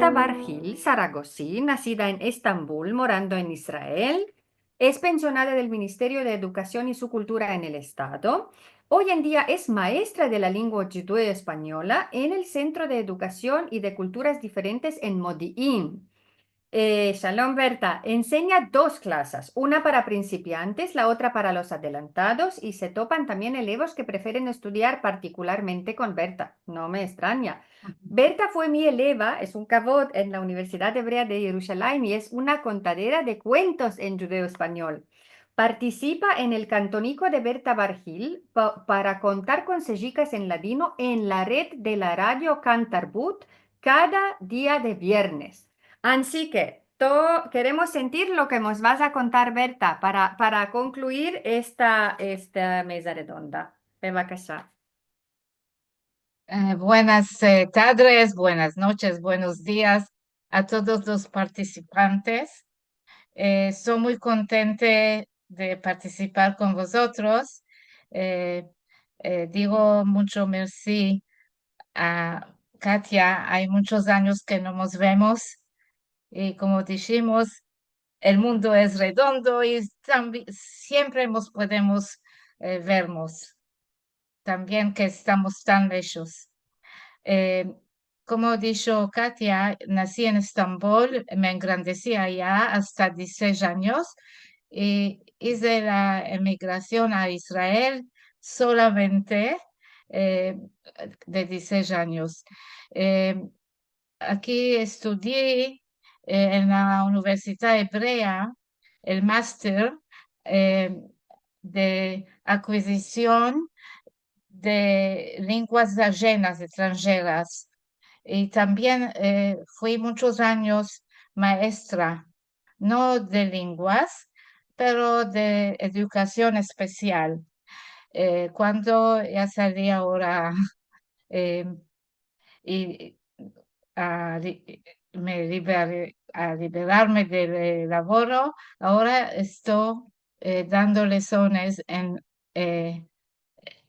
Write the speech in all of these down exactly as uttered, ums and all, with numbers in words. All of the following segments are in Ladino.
Berta Bargil Saragosi, nasida en Estambul, morando en Israel, es pensionada del Ministerio de Edukasion i su Kultura en el Estado. Oy en dia es maestra de la lengua djudeo-espanyola en el Sentro de Edukasion i de Kulturas Diferentes en Modi'in. Eh, shalom, Berta. Ensenya dos klasas, una para prinsipiantes, la otra para los adelantados, i se topan tambien elevos ke preferen estudiar partikularmente kon Berta. No me estranya. Berta fue mi eleva, es un kavod, en la Universidad Ebrea de Yerushalayim i es una kontadera de kuentos en djudeo-espanyol. Partisipa en el kantoniko de Berta Bargil pa, para kontar konsejikas en ladino en la red de la radio Kan Tarbut kada dia de viernes. Ansi ke, to, keremos sentir lo ke mos vas a kontar, Berta, para, para konkluir esta, esta meza redonda. Bevakasha. Eh, buenas, eh, tadres, buenas noches, buenos dias a todos los partisipantes. Eh, so muy kontente de partisipar kon vozotros. Eh, eh, digo muncho mersi a Katia. Ay munchos anyos ke no mos vemos. I komo dishimos, el mundo es redondo i tambi-, siempre mos podemos, eh, vermos. Tambien ke estamos tan leshos. Eh, komo disho Katia, nasi en Estambul, me engrandesi aya asta dizisesh anyos i ize la emigrasion a Israel solamente, eh, de dizisesh anyos. Eh, aki estudii, eh, en la Universidad Ebrea el master, eh, de akvizision de lenguas ajenas, estranjeras. I tambien, eh, fui munchos anyos maestra, no de lenguas, pero de edukasion espesial. Eh, kuando ya sali agora, eh, i a li-, me liberi-, a liberarme del, eh, lavoro, agora esto, eh, dando lesones en, eh,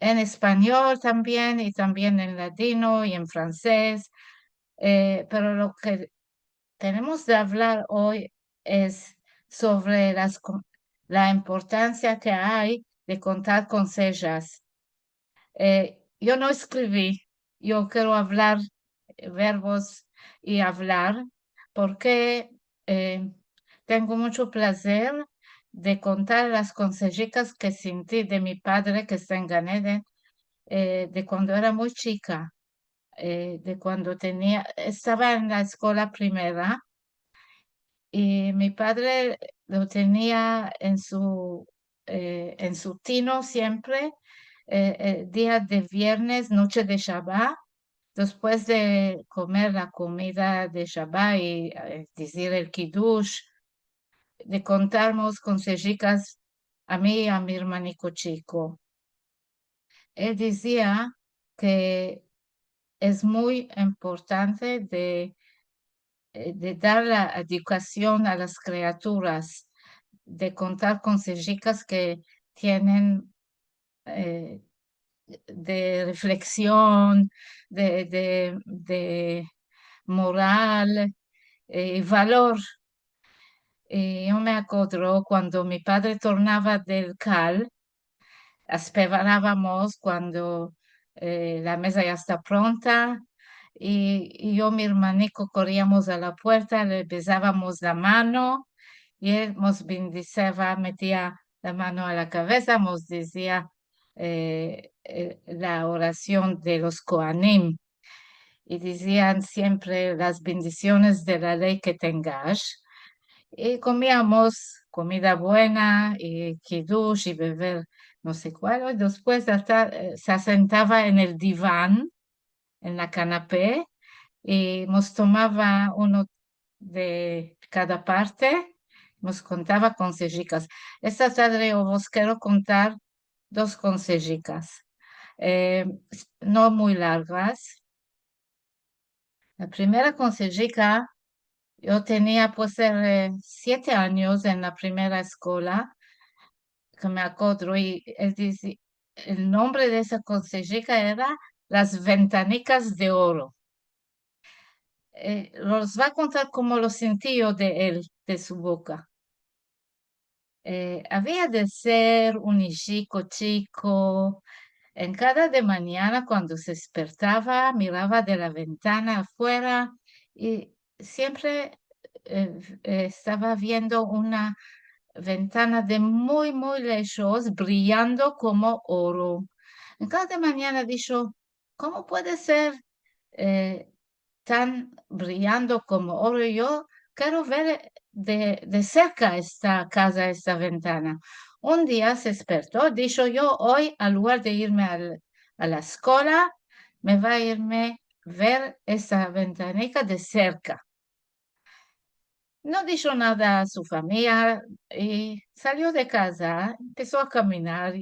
en espanyol tambien, i tambien en ladino i en fransez. Eh, pero lo ke tenemos de avlar oy es sovre las ko-, la importansia ke ay de kontar konsejas. Eh, yo no eskrivi, yo kero avlar, eh, verbos i avlar, porke, eh, tengo muncho plazer de kontar las konsejikas ke sinti de mi padre, ke esta en Gan Eden, eh, de kuando era muy chika, eh, de kuando tenia, estava en la eskola primera, i mi padre lo tenia en su, eh, en su tino siempre, eh, el dia de viernes, noche de Shabat, despues de komer la komida de Shabat i, eh, dizir el kidush, de kontarmos konsejikas a mi i a mi ermaniko chiko. El dizia ke es muy importante de, eh, de dar la edukasion a las kriaturas, de kontar konsejikas ke tienen, eh, de refleksion, de, de, de moral, eh, i valor. I yo me akodro kuando mi padre tornava del kal, asperavamos kuando, eh, la meza ya esta pronta, i, i yo, mi ermaniko, koriamos a la puerta, le bezavamos la mano, i el mos bendiseva, metia la mano a la kavesa, mos dizia, eh, eh, la orasion de los kohanim. I dizian siempre las bendisiones de la ley ke tengash. I komiamos komida buena, i kidush, i bever no se kual. I despues ata, eh, se asentava en el divan, en la kanape, i mos tomava uno de kada parte, mos kontava konsejikas. Esta tadre yo vos kero kontar dos konsejikas, eh, no muy largas. La primera konsejika, yo tenia, puede ser, eh, siete anyos en la primera eskola, ke me akodro, i el dizi-, el nombre de esa konsejika era Las Ventanikas de Oro. Eh, los va a kontar komo lo sinti yo de el, de su boka. Eh, avia de ser un ijiko chiko. En kada de manyana, kuando se despertava, mirava de la ventana afuera i siempre, eh, eh, estava viendo una ventana de muy, muy leshos, briyando komo oro. En kada de manyana disho: "Komo puede ser, eh, tan briyando komo oro? Yo kero ver de, de serka esta kaza, esta ventana." Un dia se desperto, disho: "Yo oy, al lugar de irme al, a la eskola, me va a irme ver esta ventanika de serka." No disho nada a su famiya i salio de kaza, empeso a kaminar.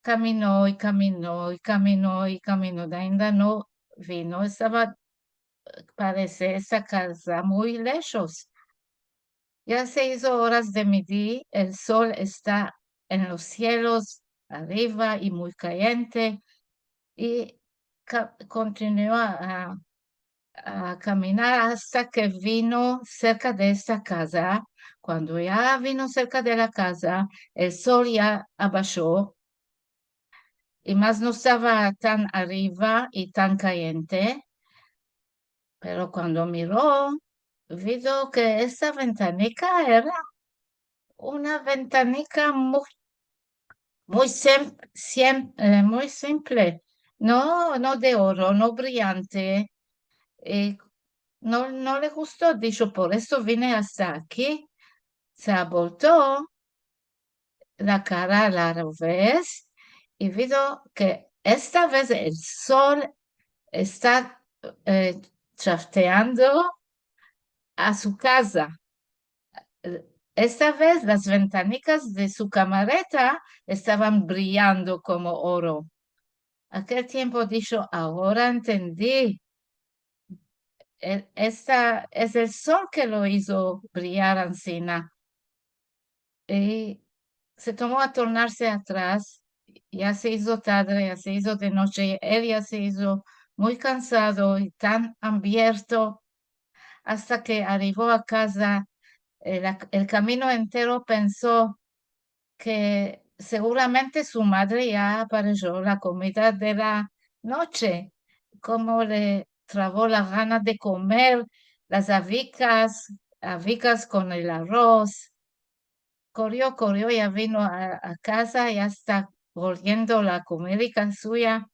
Kamino i kamino i kamino i kamino, ainda no vino, estava, parese, esta kaza muy leshos. Ya se izo oras de midi, el sol esta en los sielos, ariva i muy kayente, i ka-, kontinua a, a kaminar asta ke vino serka de esta kaza. Kuando ya vino serka de la kaza, el sol ya abasho i mas no estava tan ariva i tan kayente. Pero kuando miro, vido ke esta ventanika era una ventanika muy, muy sem-, siem-, eh, muy simple. No, no de oro, no briyante. Eh, no, no le gusto, disho: "Por esto vine asta aki." Se abolto la kara al reves i vido ke esta vez el sol esta, eh, chafteando a su kaza. Esta vez las ventanikas de su kamareta estavan briyando komo oro. Akel tiempo disho: "Agora entendi. E-, esta es el sol ke lo izo briyar ansina." I se tomo a tornarse atras, ya se izo tadre, ya se izo de noche, el ya se izo muy kansado i tan ambierto, asta ke arivo a kaza, el, el kamino entero penso ke seguramente su madre ya aparejo la komida de la noche, komo le travo la gana de komer las avikas, avikas kon el aroz. Korio, korio, ya vino a, a kaza, ya esta oliendo la komidika suya.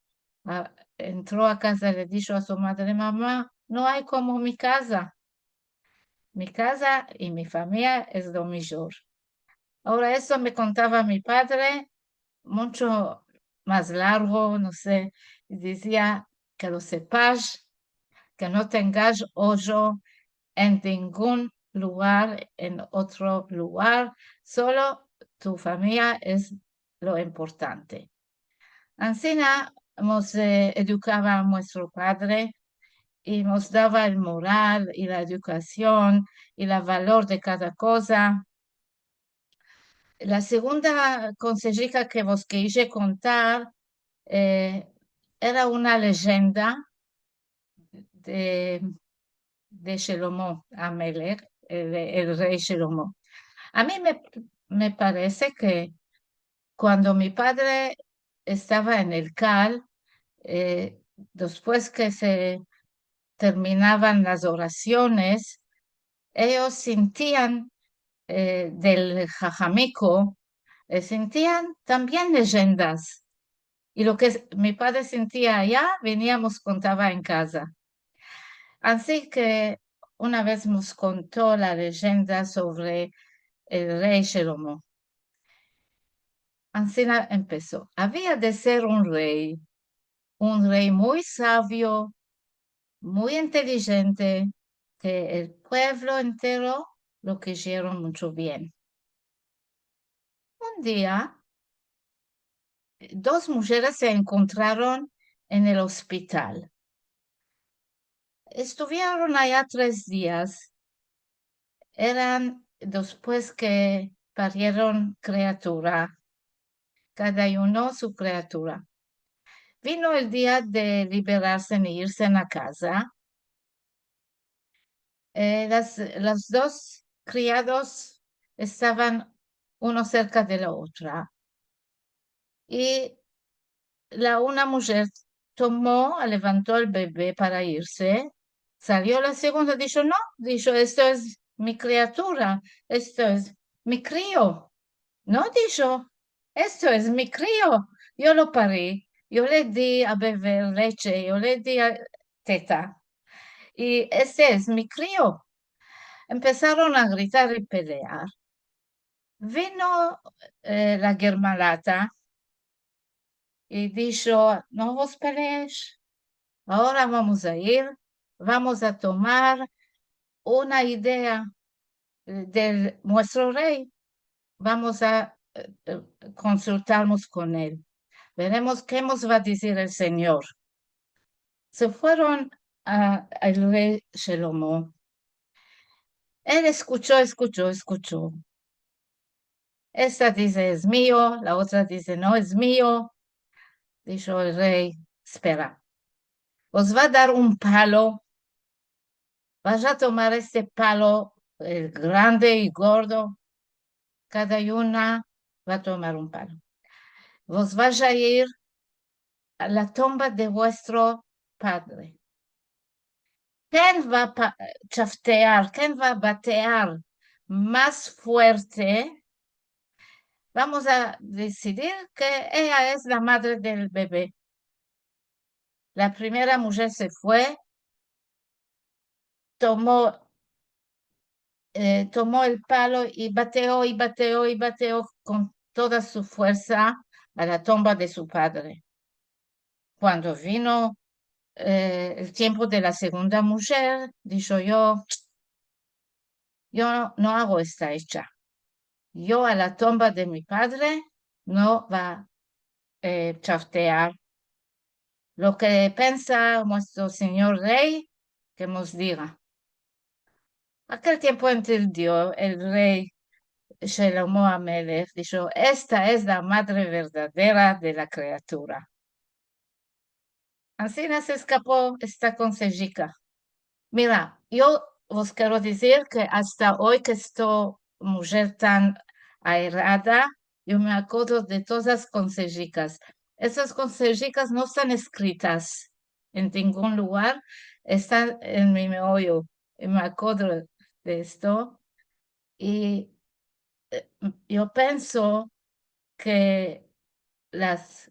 A, entro a kaza, le disho a su madre: "Mama, no ay komo mi kaza. Mi kaza i mi famiya es lo mijor." Agora, esto me kontava mi padre, muncho mas largo, no se, i dizia: "Ke lo sepash, ke no tengash ojo en ningun lugar, en otro lugar, solo tu famiya es lo importante." Ansina mos, eh, edukava a muestro padre i mos dava el moral i la edukasion i la valor de kada koza. La segunda konsejika ke vos kije kontar, eh, era una lejenda de, de Shelomo Amelech, el, el rey Shelomo. A mi me, me parese ke kuando mi padre estava en el kal, eh, despues ke se terminavan las orasiones, eyos sintian, eh, del hajamiko, eh, sintian tambien lejendas. I lo ke s-, mi padre sintia aya, veniamos, kontava en kaza. Ansi ke una vez mos konto la lejenda sovre el rey Shelomo. Ansina empeso. Avia de ser un rey, un rey muy savio, muy intelijente, ke el puevlo entero lo kijeron muncho bien. Un dia, dos mujeres se enkontraron en el ospital. Estuvieron aya tres dias. Eran despues ke parieron kriatura, kada uno su kriatura. Vino el dia de liberarse i irse a kaza. Eh, las, las dos kriados estavan uno serka de la otra. I la una mujer tomo, levanto el bebe para irse, salio la segunda, disho, "No", disho, "esto es mi kriatura, esto es mi krio". "No", disho, "esto es mi krio. Yo lo pari, yo le di a bever leche, yo le di a teta. I este es mi krio". Empesaron a gritar i pelear. Vino, eh, la germalata i disho, "No vos peleesh. Agora vamos a ir, vamos a tomar una idea, eh, del muestro rey. Vamos a, eh, eh, konsultarmos kon el. Veremos ke mos va a dizir el Senyor". Se fueron a, al rey Shelomo. El eskucho, eskucho, eskucho. Esta dize, "Es mio", la otra dize, "No es mio". Disho el rey, "Espera. Vos va a dar un palo. Vas a tomar este palo, el grande i gordo. Kada una va a tomar un palo. Vos vas a ir a la tomba de vuestro padre. Ken va a pa-, chaftear, ken va a batear mas fuerte, vamos a desidir ke eya es la madre del bebe". La primera mujer se fue, tomo, eh, tomo el palo i bateo, i bateo, i bateo kon toda su fuersa a la tomba de su padre. Kuando vino, eh, el tiempo de la segunda mujer, disho, "Yo, yo no ago esta echa. Yo a la tomba de mi padre no va, eh, chaftear. Lo ke pensa muestro senyor rey, ke mos diga". Akel tiempo entendio el rey Shelomo Amelech, disho, "Esta es la madre verdadera de la kriatura". Ansina se eskapo esta konsejika. Mira, yo vos kero dizir ke asta oy ke esto mujer tan aerada, yo me akodro de todas las konsejikas. Esas konsejikas no estan eskritas en ningun lugar, estan en mi meoyo, i me akodro de esto. I, eh, yo penso ke las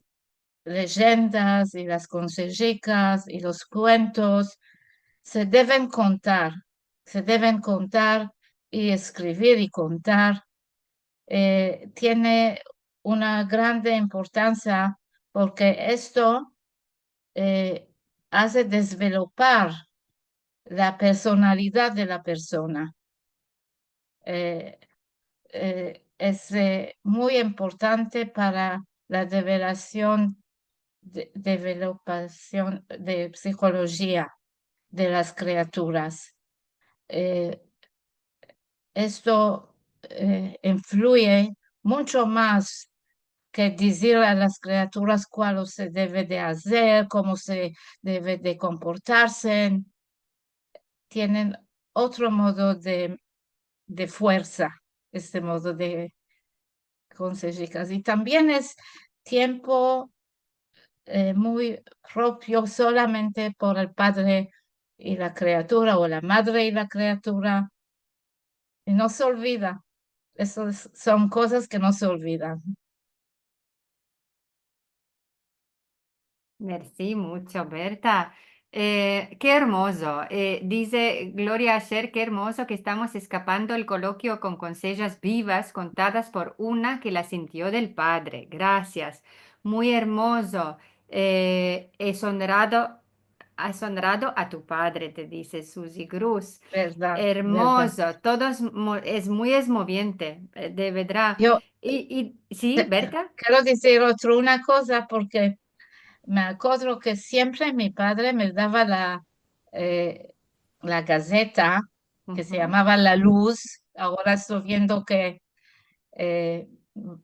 leyendas i las konsejikas i los kuentos se deven kontar, se deven kontar i eskrivir i kontar. Eh, tiene una grande importansia porke esto, eh, aze desvelopar la personalidad de la persona. Eh, eh, es, eh, muy importante para la develasion, de, developasion de psikolojia de las kriaturas. Eh, esto, eh, influye muncho mas ke dizir a las kriaturas kualo se deve de azer, komo se deve de komportarse. Tienen otro modo de, de fuersa, este modo de konsejikas. I tambien es tiempo, eh, muy propio solamente por el padre i la kriatura, o la madre i la kriatura. I no se olvida. Esas son kozas ke no se olvidan. Mersi muncho, Berta. Eh, ke ermozo. Eh, dize Gloria Asher, ke ermozo ke estamos eskapando el kolokio kon konsejas bivas kontadas por una ke las sintio del padre. Grasias. Muy ermozo. Eh, es onrado, has onrado a tu padre, te dize Suzy Gruss. Verdad, verdad. Ermozo, todo es mo-, es muy esmoviente, eh, de verdad. Yo, i, i, si, Berta? Kero dizir otro, una koza, porke me akodro ke siempre mi padre me dava la, eh, la gazeta ke se yamava La Luz. Agora esto viendo ke, eh,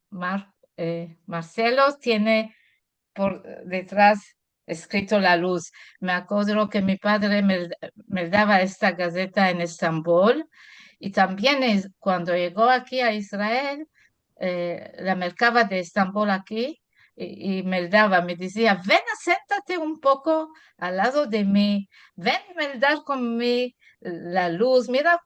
Mar-, eh, Marcelo tiene por detras eskrito La Luz. Me akodro ke mi padre me, me dava esta gazeta en Estambol, i tambien es, kuando yego aki a Israel, eh, la merkava de Estambol aki, i, i me dava, me dizia: "Ven, asentate un poko al lado de mi, ven meldar kon mi La Luz, mira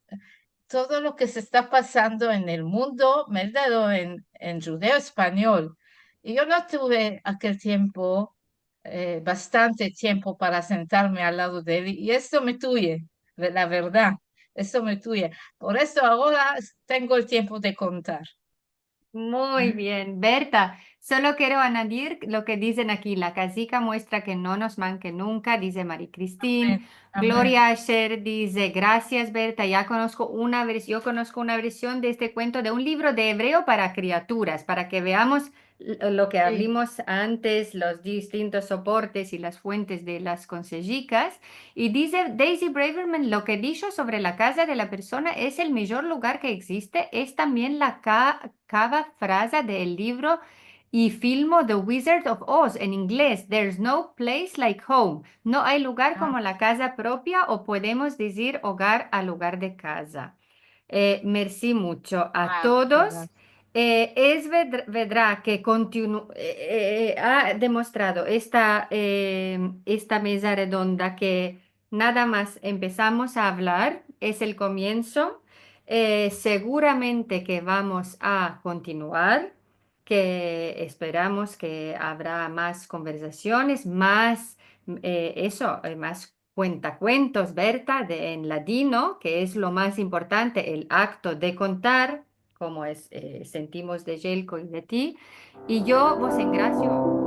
todo lo ke se esta pasando en el mundo, meldalo en, en djudeo-espanyol". I yo no tuve akel tiempo, eh, bastante tiempo para sentarme al lado de el, i esto me tuye, de la verdad, esto me tuye. Por esto agora tengo el tiempo de kontar. Muy bien, Berta. Solo kero anyadir lo ke dizen aki: "La kazika muestra ke no mos manke nunka", dize Marie Christine. Amen. Gloria Asher dize: "Gracias, Berta. Ya konosko una vers-, yo konosko una version de este kuento de un livro de ebreo para kriaturas, para ke veamos l-, lo ke avlimos antes, los distintos soportes i las fuentes de las konsejikas". I dize Daisy Braverman: "Lo ke disho sovre la kaza de la persona es el mijor lugar ke egziste, es tambien la ka-, kava fraza del livro i filmo The Wizard of Oz, en inglez: There's no place like home. No ay lugar komo la kaza propia, o podemos dizir ogar al lugar de kaza". Eh, mersi muncho a todos. Eh, es vedra-, vedra ke kontinu-, eh, eh, ha demostrado esta, eh, esta meza redonda ke nada mas empesamos a avlar, es el komienso. Eh, seguramente ke vamos a kontinuar, ke esperamos ke avra mas konversasiones, mas, eh, eso, eh, mas kuentakuentos, Berta, de, en ladino, ke es lo mas importante, el akto de kontar, komo es, eh, sentimos de Jelko i de ti. I yo vos engrasio.